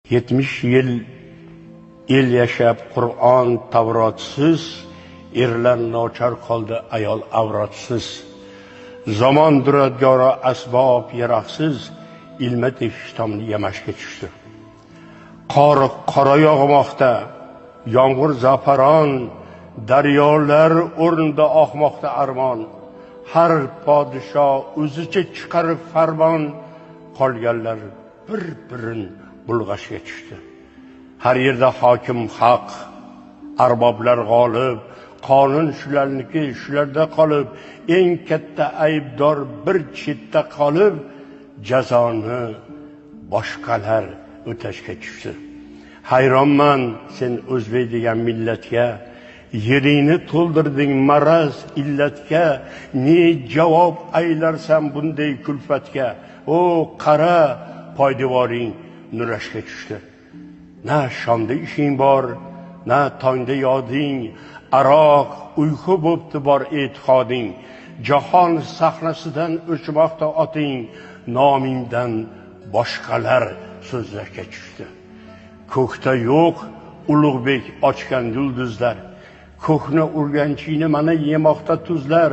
70 yil el yashab Qur'on Tavrotsiz, erlar nochor qoldi ayol avrotsiz. Zamon duradgori asbob yaroqsiz, ilma tekish tomni yamashga tushdi. Qor qora yog'moqda, yomg'ir zafaron, daryolar o'rnida oqmoqda armon. Har podsho o'zicha chiqarib farmon, qolganlar bir-birin bulg'ashga tushdi. Har yerda hokim haq, arboblar g'olib, qonun shularniki shularda qolib, eng katta aybdor bir chetda qolib, jazoni boshqalar o'tashga tushdi. Hayronman sen o'zbek degan millatga, yeringni to'ldirding maraz illatga, ne javob aylarsan bunday kulfatga? O qara poydevoring nurashga tushdi. Na shomda ishing bor, na tongda yoding, aroq uyqu bo'pti bor e'tiqoding. Jahon sahnasidan o'chmoqda oting, nomingdan boshqalar so'zlashga tushdi. Ko'kda yo'q Ulug'bek ochgan yulduzlar, ko'kni urganchini mana yemoqda tuzlar,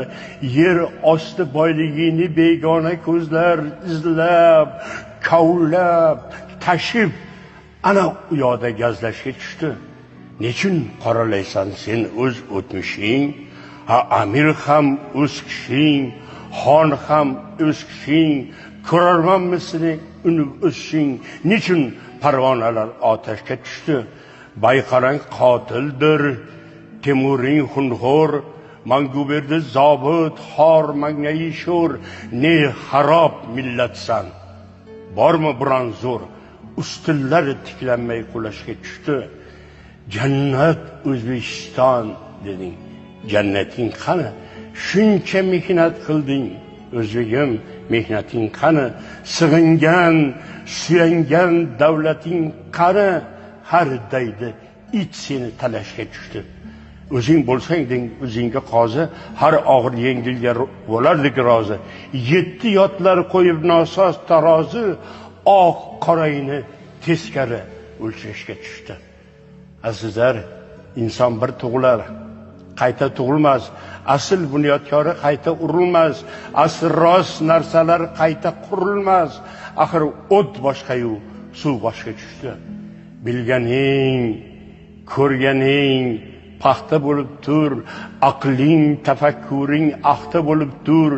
yer osti boyligini begona ko'zlar izlab, kavlab, tashib, ana u yoqda gazlashga tushdi. Nechun qoralaysan sen o'z o'tmishing? Ha, amir ham o'z kishing, xon ham o'z kishing, ko'rarmanmi seni unib o'sishing? Nechun parvonalar otashga tushdi? Bayqarang qotildir, Temuring xunxo'r, Manguberdi zobit, xor mangayi sho'r, ne xarob millatsan. Bormi biron zo'r, ustunlari tiklanmay qulashga tushdi. Jannat O'zbekiston deding, jannating qani? Shuncha mehnat qilding, o'zbegim, mehnating qani? Sig'ingan, suyangan davlating qani? Har daydi it seni talashga tushdi. O'zing bo'lsang deng o'zingga qozi, har og'ir yengilga bo'lardik rozi. 7 yotlar qo'yib nosoz tarozi, oq qorayni teskari o'lchashga tushdi. Azizlar, inson bir tug'ilar, qayta tug'ilmas, asl bunyodkori qayta urilmas, asl rost narsalar qayta qurilmas. Axir o't boshqa-yu suv boshqa tushdi. Bilganing, ko'rganing paxta bo'lib tur, aqling, tafakkuring axta bo'lib tur,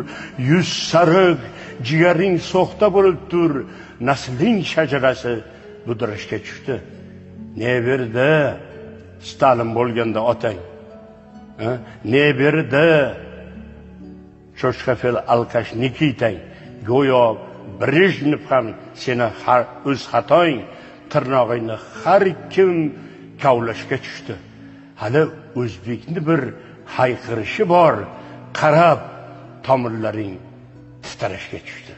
yuz sariq, jigaring so'xta bo'lib tur, nasling shajarasi budrashga tushdi. Ne berdi Stalin bo'lganda otang? Ne berdi cho'chqafel alkash Nikitang? Go'yo Brejnev ham seni har o'z xatoing, tirnog'ingni har kim kavlashga tushdi. Hali o'zbekni bir hayqirishi bor, qarab tomirlaring titrashga tushdi.